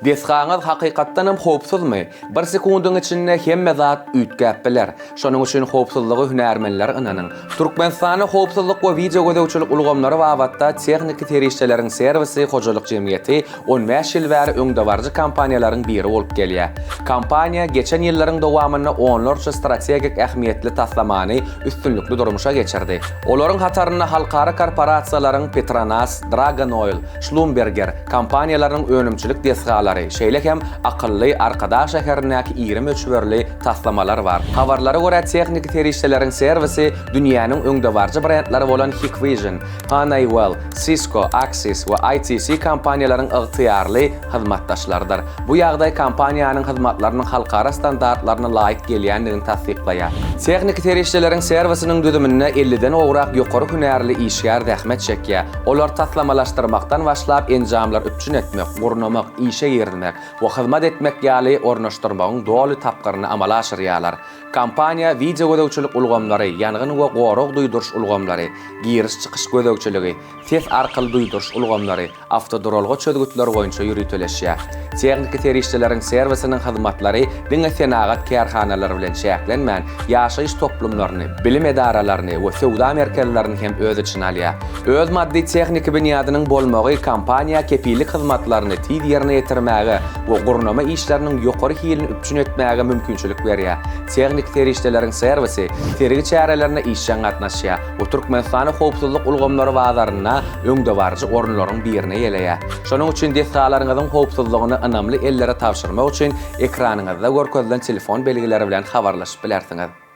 Desgaňyz hakykatdanam howpsuzmy? Bir sekundyň içinde hemme zat üýtgäp biler. Şonuň üçin howpsuzlygy hünärmenlere ynanyň. Türkmenistanda howpsuzlyk we wideogözegçilik ulgamlary babatda tehniki serişdeleriň serwisi hojalyk jemgyýeti 15 ýyl bäri öňdebaryjy kompaniýalaryň biri bolup gelýär. Kompaniýa geçen ýyllaryň dowamynda onlarça strategik ähmiýetli taslamany üstünlikli durmuşa geçirdi. Olaryň hatarynda halkara korporasiýalaryň Petronas, Dragon Oil, Schlumberger kompaniýalarynyň önümçilik desgalary, şeýle hem akylly Arkadag şäherindäki iri möçberli taslamalar bar. Habarlara görä, tehniki serişdeleriň serwisi dünýäniň öňdebaryjy brendleri bolan Hikvision, Honeywell, Cisco, Axis we ITC kompaniýalaryň ygtyýarly hyzmatdaşlarydyr. Bu ýagdaý kompaniýanyň hyzmatlarynyň halkara standartlaryna laýyk gelýändigini tassyklaýar. Tehniki serişdeleriň serwisiniň düzüminde elliden gowrak ýokary hünärli işgär zähmet çekýär. Olar taslamalaşdyrmakdan başlap, enjamlary üpjün etmek, gurnamak, işe girizmek we hyzmat etmek ýaly ornaşdyrmagyň doly tapgyryny amala aşyrýarlar. Kompaniýa wideogözegçilik ulgamlary, ýangyn we gorag duýduryş ulgamlary, giriş-çykyş gözegçiligi, ses arkaly duýduryş ulgamlary, awtoduralga çözgütleri boýunça ýöriteleşýär. Tehniki serişdeleriň serwisiniň hyzmatlary diňe senagat kärhanalary bilen çäklenmän, ýaşaýyş toplumlaryny, bilim edaralaryny we söwda merkezlerini hem öz içine alýar. Öz maddy-tehniki binýadynyň bolmagy kompaniýa kepillik hyzmatlaryny tiz ýerine ýetirmäge we gurnama işleriniň ýokary hilini üpjün etmäge mümkinçilik berýär. Tehniki serişdeleriň serwisi sergi çärelerine işjeň gatnaşýar we Türkmenistany howpsuzlyk ulgamlary bazarynda öňdebaryjy orunlaryň birini eýeleýär. Şonuň üçin desgalaryňyzyň howpsuzlygyny ynamly ellere tabşyrmak üçin ekranyňyzda görkezilen telefon belgileri bilen habarlaşyp bilersiňiz.